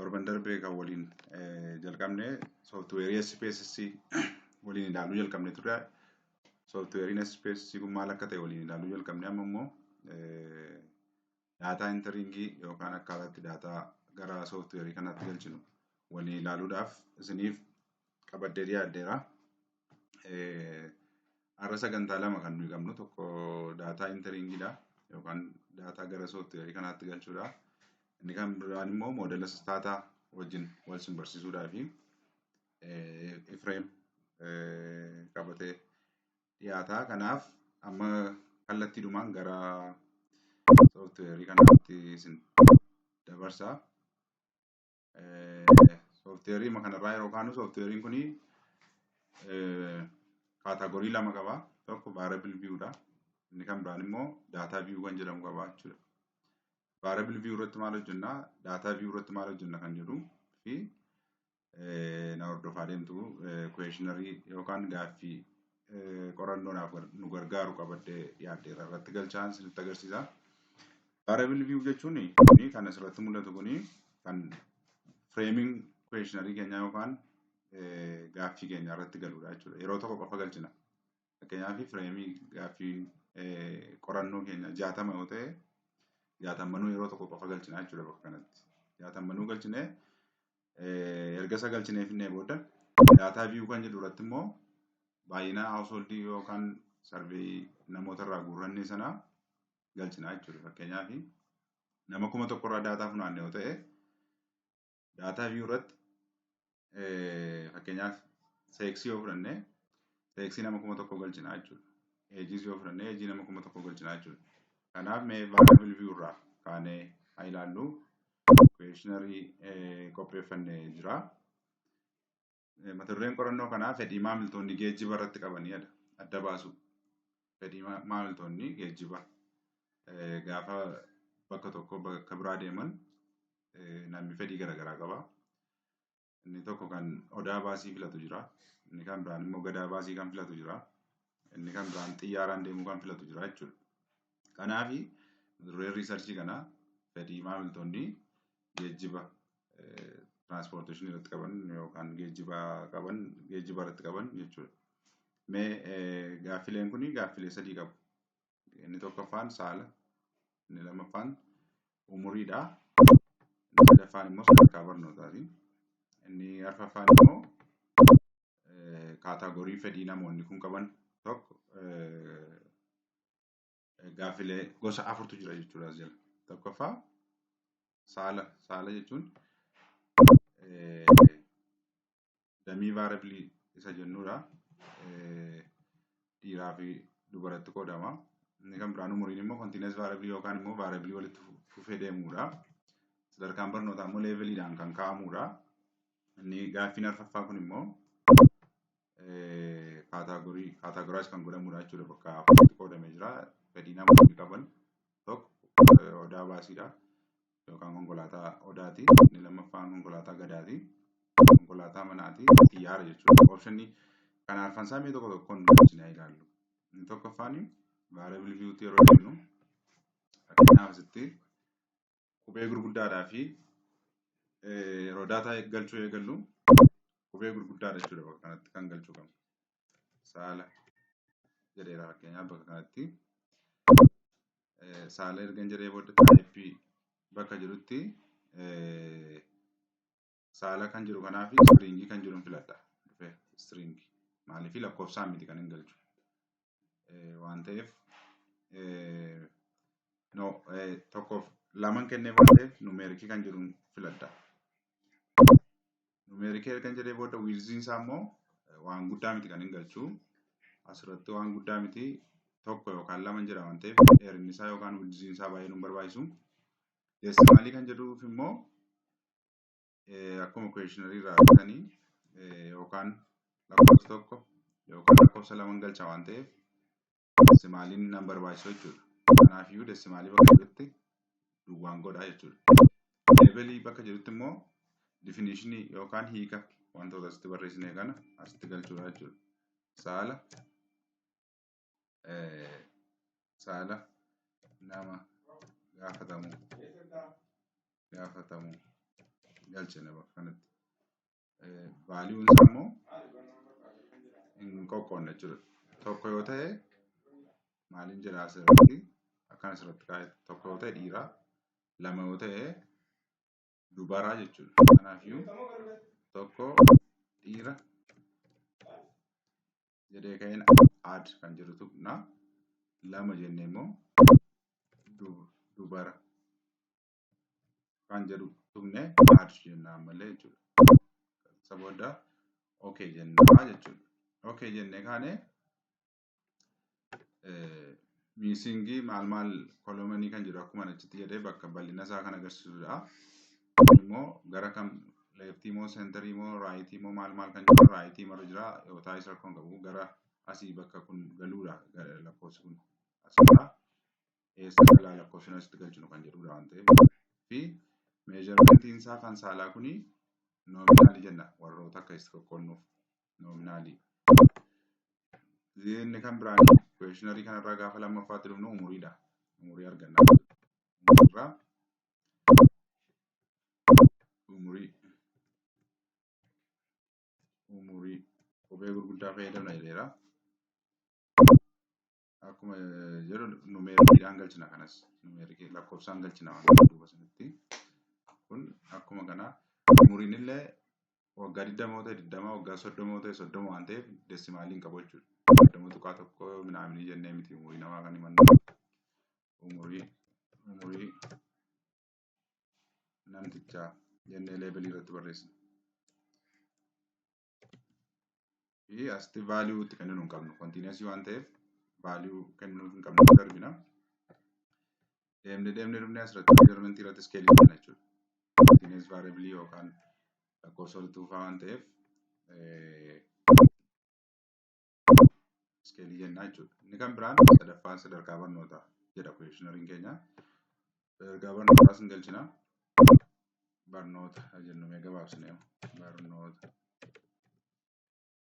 Torban darbee kan waliin jalqabne sooftiweerii SPSS waliin ilaaluu jalqabne ture. Sooftiweeriin SPSS kun maal akka ta'e waliin ilaaluu jalqabne. Amma immoo daataa intaringii yookaan akkaataa itti daataa gara sooftiweerii kanaatti galchinu waliin ilaaluudhaaf isiniif qabadhee dhiyaadheera. Har'a sagantaa lama kan nuyi qabnu, tokko daataa intaringiidha yookaan daataa gara sooftiweerii kanaatti galchuudha. Inni kan biraan immoo moodela Stata wajjin wal sin barsiisuudhaa fi Ifreem qabatee dhiyaata. Kanaaf amma kallattiidhumaan gara sooftiweerii kanaatti isin dabarsa. Sooftiweerii kanarraa yeroo kaanu, sooftiweeriin kuni category lama qaba. Tokko variable viewdha. Inni kan biraan immoo data view kan jedhamu qaba jechuudha. Variable view irratti maal hojjenna, data view irratti maal hojjenna kan jedhu fi na hordofaa deemtu. Questionnaire yookaan gaaffii qorannoodhaaf nu gargaaru qabadhee dhiyaadheera, irratti galchaan isinitti agarsiisa. Variable view jechuun kan asirratti mul'atu kuni kan framing questionnaire keenyaa yookaan gaaffii keenya irratti galudha jechuudha. Yeroo tokko qofa galchina. Fakkeenyaaf, frame gaaffii qorannoo keenya 60 yoo ta'e, jaatammanuu yeroo tokko qofa galchina jechuudha bakka kanatti. Jaatammanuu galchinee, erga isa galchinee finnee booda, data view kan jedhu irratti immoo baay'ina household yookaan survey namoota irraa guurranne sana galchina jechuudha. Fakkeenyaaf, nama 1000 irraa daataa funaanne yoo ta'e, data view irratti fakkeenyaaf sex yoo fudhanne, sex nama 1000 galchina jechuudha. Age yoo fudhanne, age nama 1000 galchina jechuudha. Kanaaf mee variable view irraa kaanee haa ilaallu. Questionnaire qopheeffannee jira. Mata dureen qorannoo kanaa fedhii maamiltoonni geejjiba irratti qabanidha. Adda baasu. Fedhii maamiltoonni geejjiba gaafa bakka tokko bakka biraa deeman namni fedhii garaagaraa qaba. Inni tokko kan Odaa baasii filatu jira. Inni kan biraan immoo Gadaa baasii kan filatu jira. Inni kan biraan xiyyaaraan deemuu kan filatu jira jechuudha. Kanaaf mata dureen research kanaa fedhii maamiltoonni geejjiba transportation irratti qaban yookaan geejjiba qaban, geejjiba irratti qaban jechuudha. Mee gaaffileen kun gaaffilee sadii qabu. Inni tokkoffaan saala, inni lammaffaan umuriidha. Inni sadaffaan immoo sadarkaa barnootaati. Inni arfaffaan immoo category fedhii namoonni kun qaban tokko. Gaaffilee gosa afurtu jira jechuudha as jala. Tokkoffaa saala. Saala jechuun dummy variable isa jennudha. Dhiiraa fi dubaratti qoodama. Inni kan biraan umuriin immoo continuous variable yookaan immoo variable walitti fufee deemudha. Sadarkaan barnootaa immoo leveliidhaan kan kaa'amudha. Inni gaaffiin arfaffaa kun immoo category categorize kan godhamudha jechuudha. Bakka afuritti qoodamee jira. Fedhii namoonni qaban tokko Odaa baasiidha yookaan konkolaataa Odaati. Inni lammaffaan konkolaataa Gadaati. Konkolaataa manaati. Xiyyaara jechuudha. Option kana arfansaa mee tokko tokkoon galchinee ilaallu. Inni tokkoffaan variable viewtti yeroo jennu, fakkeenyaaf asitti qubee gurguddaadhaa fi yeroo daataa galchuu eegallu qubee gurguddaadha jechuudha bakka kanatti kan galchuu qabnu. Saala jedheera fakkeenyaaf bakka kanatti. Saala ergan jedhee booda, type bakka jedhutti saala kan jedhu kanaaf string kan jedhu filadha. Dhufee string, maaliif lakkoofsaan miti kan hin galchu waan ta'eef, no, tokkoof laman kennee waan ta'eef numeric kan jedhu filadha. Numeric ergan jedhee booda, widthiin isaa immoo waan guddaa miti kan hin galchu. Asirratti waan guddaa miti, tokko yookaan lama jira waan ta'eef dheerinni isaa yookaan widthiin isaa baay'ee nu barbaachisu. Decimal kan jedhuuf immoo akkuma questionnaire irraa argatanii yookaan lakkoofsa tokko yookaan lakkoofsa lama galcha waan ta'eef decimaliin nan barbaachisu jechuudha. Kanaafiyyuu decimal bakka jirutti duwwaan godhaa jechuudha. Level bakka jirutti immoo definition yookaan hiika wantoota asitti barreessine kana asitti galchuudha jechuudha. Saala nama gaafatamu galchina bakka kanatti. Valueun isaa immoo hin qoqqoodne jechuudha. Tokko yoo ta'e maaliin jedha asirratti akkan asirratti kaa'e tokko yoo ta'e dhiira, lama yoo ta'e dubaraa jechuudha. Kanaafiyyuu tokko dhiira jedhee ka'een add kan jedhu tuqna. Lama jennee immoo dubara kan jedhu tuqne add jenna ammallee jechuudha. Isa booda okay jennaa jechuudha. Okay jennee kaane missingii maal maal columnii kan jedhu akkuma achitti jedhee bakka bal'ina isaa kan agarsiisudha. Kun immoo gara kam leftii moo centerii moo rightii moo maal maal kan jedhu rightii marra jira yoo taa'es rakkoo hin qabu gara asii bakka kun galuudha lakkoofsi kun asirraa eessa galaa lakkoofsi asitti galchinu kan jedhudha waan ta'eef fi measurementiin isaa kan saalaa kuni nominalii jenna warroota akka itti qoqqoodnuuf nominalii. Inni kan biraan questionnaireii kanarraa gaafa lammaffaatti dhufnu umuriidha. Umurii arganna. Umuriirraa umurii umurii qubee gurguddaa fayyadamna jedheera. Akkuma jedhu numericiidhaan galchina kanas numericii lakkoofsaan galchina waan duuba sanatti. Kun akkuma kana umuriin illee waggaa 20 yoo ta'e 20 waggaa 30 yoo ta'e 30 waan ta'eef decimalii hin qabu jechuudha. 30.1 minaaminii jennee miti umurii namaa kan himannu. Umurii namtichaa jennee labelii irratti barreessina. Fi asitti value itti kennuu hin qabnu. Continuousii waan ta'eef value kennuu hin qabnu darbina. Deemnee deemnee dhufnee asirratti measurementii irratti scaleii kenna jechuudha. Continuous variable yookaan lakkoofsa walitti fufaa waan ta'eef scaleii jennaa jechuudha. Inni kan biraan sadaffaan sadarkaa barnootaa jedha questionnaireiin keenya. Sadarkaa barnootaas hin galchina. Barnoota jennu mee gabaabsinee barnoota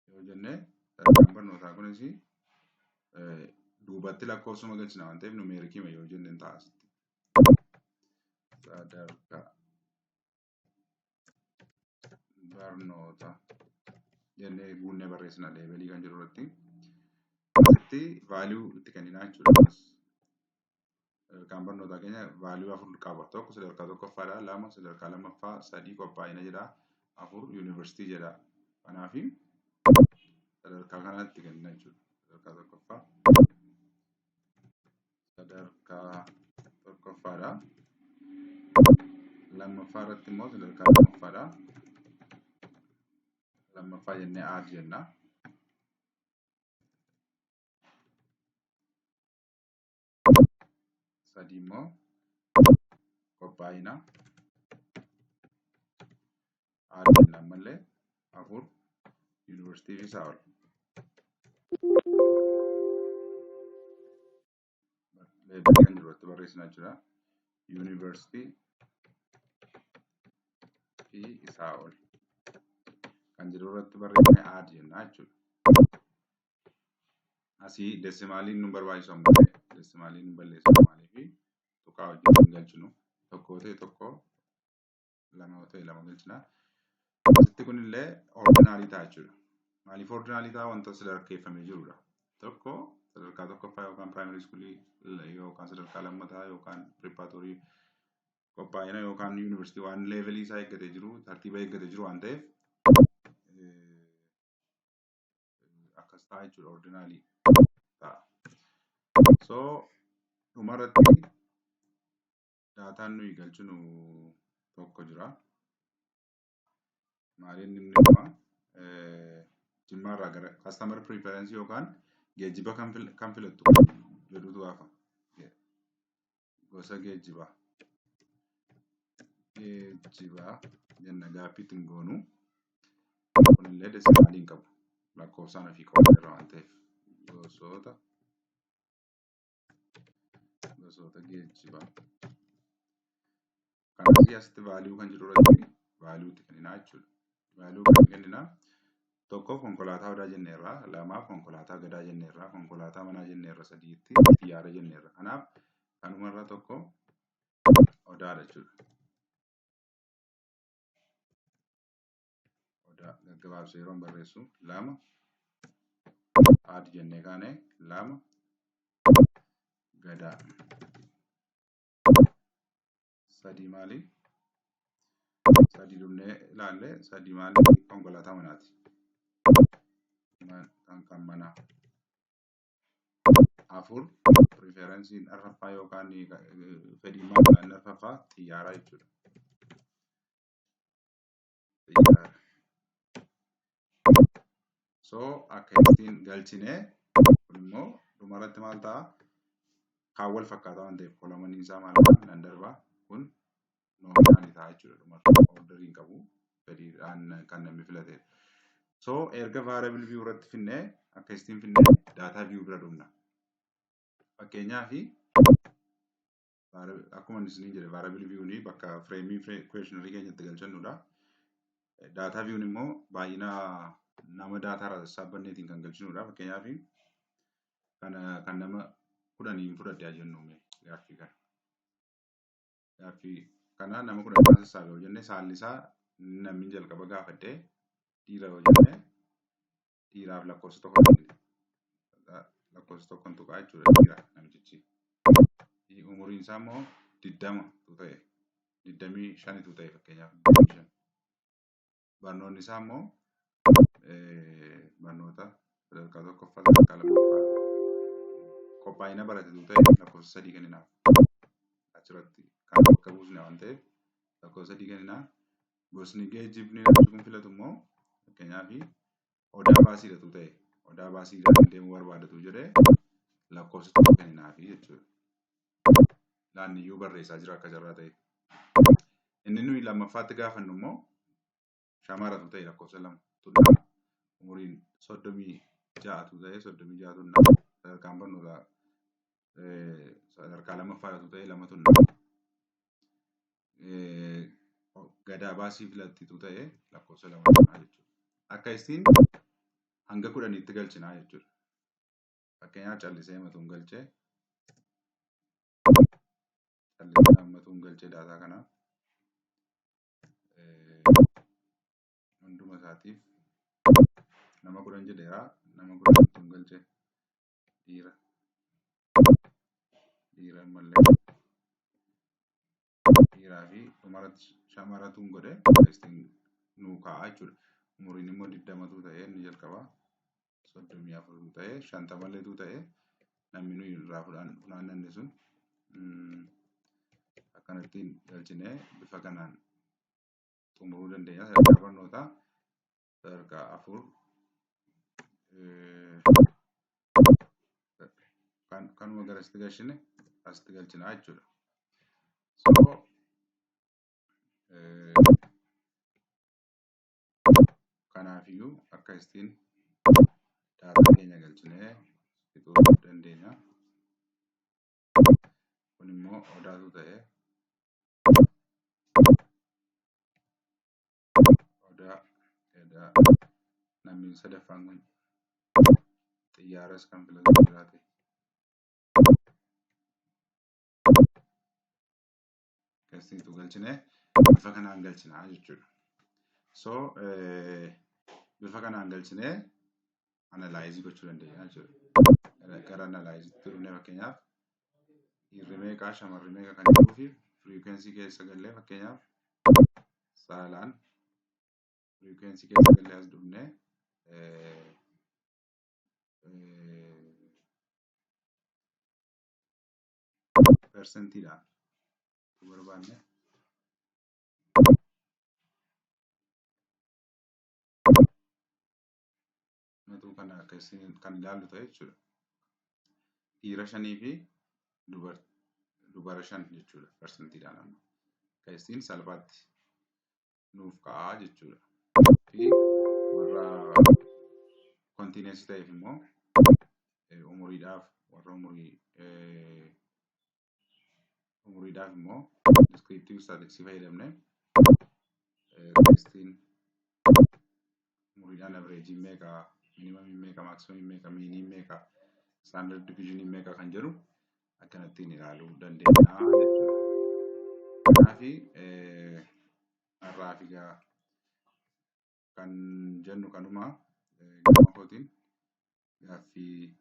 yoo jenne sadarkaan barnootaa kunis duubatti lakkoofsuma galchina waan ta'eef numericii yoo jenne hin ta'a asitti. Sadarkaa barnoota jennee guunnee barreessina labelii kan jiru irratti. Asitti value itti kenninaa jechuudha. Sadarkaan barnootaa keenya value afur qaba. Tokko sadarkaa tokkoffaadha, lama sadarkaa lammaffaa, sadii qophaa'ina jedha, afur yuunivarsiitii jedha. Kanaafi sadarkaa kanatti kennina jechuudha. Sadarkaa tokkoffaa. Sadarkaa tokkoffaadha. Lammaffaa irratti immoo sadarkaa lammaffaadha. Lammaffaa jennee add jenna. Sadii immoo qophaa'ina. Add jenna ammallee afur yuunivarsiitii fi isaa ol. Labelii kan jiru irratti barreessina jechuudha. Yuunivarsiitii fi isaa ol kan jedhu irratti barreessine add jenna jechuudha. Asii decimaliin nu barbaachisu ammallee decimaliin nu balleessina maaliifi tuqaa wajjin hin galchinu. Tokko yoo ta'e tokko lama yoo ta'e lama galchina. Asitti kunillee ordinalii ta'a jechuudha. Maaliif ordinalii ta'a wanta sadarkeeffamee jirudha. Tokko sadarkaa tokkoffaa yookaan primary schoolii yookaan sadarkaa lammataa yookaan preparatory qophaa'ina yookaan yuunivarsiitii waan levelii isaa eeggatee jiru tartiiba eeggatee jiru waan ta'eef akkas ta'a jechuudha ordinalii ta'a. So dhumarratti dataan nuyi galchinu tokko jira. Maaliin inni dhuma Jimmaarraa gara customer preference yookaan geejjiba kan filattu jedhutu hafa. Gosa geejjibaa. Geejjibaa jenna gaaffii ittiin goonu. Kunillee decimalii hin qabu. Lakkoofsaan ofii qofa waan ta'eef. Gosoota geejjibaa. Kanas asitti value kan jedhu irratti value itti kenninaa jechuudha. Value kan kenninaa tokkoof konkolaataa odaa jenneerra, lamaaf konkolaataa gadaa jenneerra, konkolaataa manaa jenneerra, sadiitti xiyyaara jenneerra. Kanaaf kanumarraa tokko odaadha jechuudha. Odaa gaggabaabsee yeroon barreessu 2 add jennee kaane 2 Gadaa. 3 maali? 3 dhumnee ilaalle 3 maali? Konkolaataa manaati. Kan manaa. 4 preferensiin arfaffaa yookaan fedhii maamilaa inni arfaffaa xiyyaaraa jechuudha. Xiyyaara. So akka ittiin galchinee kun immoo dhumarratti maal ta'a? Kaan wal fakkaataa waan ta'eef kolomaniin isaa maal ta'a? Nan darbaa kun noominaalii ta'a jechuudha dhumarratti orderii hin qabu fedhiidhaan kan namni filatedha. So erga variable view irratti finnee akka ittiin finnee data view bira dhufna. Fakkeenyaaf akkuma isiniin jedhe variable view ni bakka frame questionnaire keenyatti galchannudha. Data view immoo baay'ina nama data irraa sassaabbanneetiin kan galchinudha. Fakkeenyaaf kana kan nama 10 fudhadhe jennu gaaffii kana. Gaaffii kana nama 10 irraa sassaabe yoo jenne saalli isaa namni jalqaba gaafadhe dhiira yoo jenne dhiiraaf lakkoofsa 1 kennina. Lakkoofsa 1 tuqaa jechuudha dhiira namtichi. Umuriin isaa immoo 20 ta'e 25 ta'e fakkeenyaaf 25. Barnoonni isaa immoo barnoota sadarkaa 1ffaa sadarkaa 2ffaa qophaa'ina baratetu ta'e lakkoofsa 3 kenninaaf. Achirratti kan bakka buusne waan ta'eef lakkoofsa 3 kenninaa. Gosni geejjibni namni kun filatu immoo fakkeenyaaf odaa baasiidhatu ta'e odaa baasiidhaan deemuu barbaadatu jedhee lakkoofsa 1 kenninaafi jechuudha. Laanniyyuu barreessaa jira akka carraa ta'e. Inni nuyi lammaffaatti gaafannu immoo shamaratu ta'e lakkoofsa 2 tunnaa umuriin 36 ta'e 36 tunnaa sadarkaan barnootaa sadarkaa lammaffaadhatu ta'e 2 tunnaa gadaa baasii filattitu ta'e lakkoofsa 2 tunnaa jechuudha. Akka ittiin hanga 10tti galchinaa jechuudha. Fakkeenyaaf callisee matuun galchee callisee matuun galchee daataa kana hunduma isaatiif nama 10 jedheera nama 10 tuun galchee dhiira dhiira ammallee dhiiraa fi dhumarratti shamaratuun godhe ittiin nuu kaa'a jechuudha. Umuriin immoo 20 ta'e inni jalqaba 34 ta'e 50 ta'e namni nuyi irraa funaannanne sun akkanattiin galchinee bifa kanaan xumuruu dandeenya. Sadarkaa barnootaa sadarkaa 4 kanuma garasitti galchine asitti galchinaa jechuudha. So kanaafiyyuu akka ittiin daataa keenya galchinee fixuu dandeenya. Kun immoo odaatu ta'e odaa edaa namni sadaffaan kun xiyyaaras kan filatu jiraate. Akkasitti galchine bifa kanaan galchinaa jechuudha. So bifa kanaan galchinee analyze gochuu dandeenya jechuudha. Gara analyzetti dhufnee fakkeenyaaf dhiirri meeqa shamarri meeqa kan jedhuu fi frequency keessa gallee fakkeenyaaf saalaan frequency keessa gallee as dhufnee persentiidhaan barbaanne matuu kana akka isin kan ilaallu ta'e jechuudha. Dhiira 5 fi dubara 5 jechuudha persentiidhaan amma. Akka isin salphaatti nuuf ka'a jechuudha. Fi warra kontiineensii ta'eef immoo umuriidhaaf warra umuriidhaaf immoo descriptive statistics fayyadamne testiin umuriidhaan average meeqa minimum meeqa maximum meeqa mean meeqa standard division meeqa kan jedhu akkanattiin ilaaluu dandeenya jechuudha. Kanaaf har'aaf egaa Kan jennu kanuma gama kootiin gaaffii.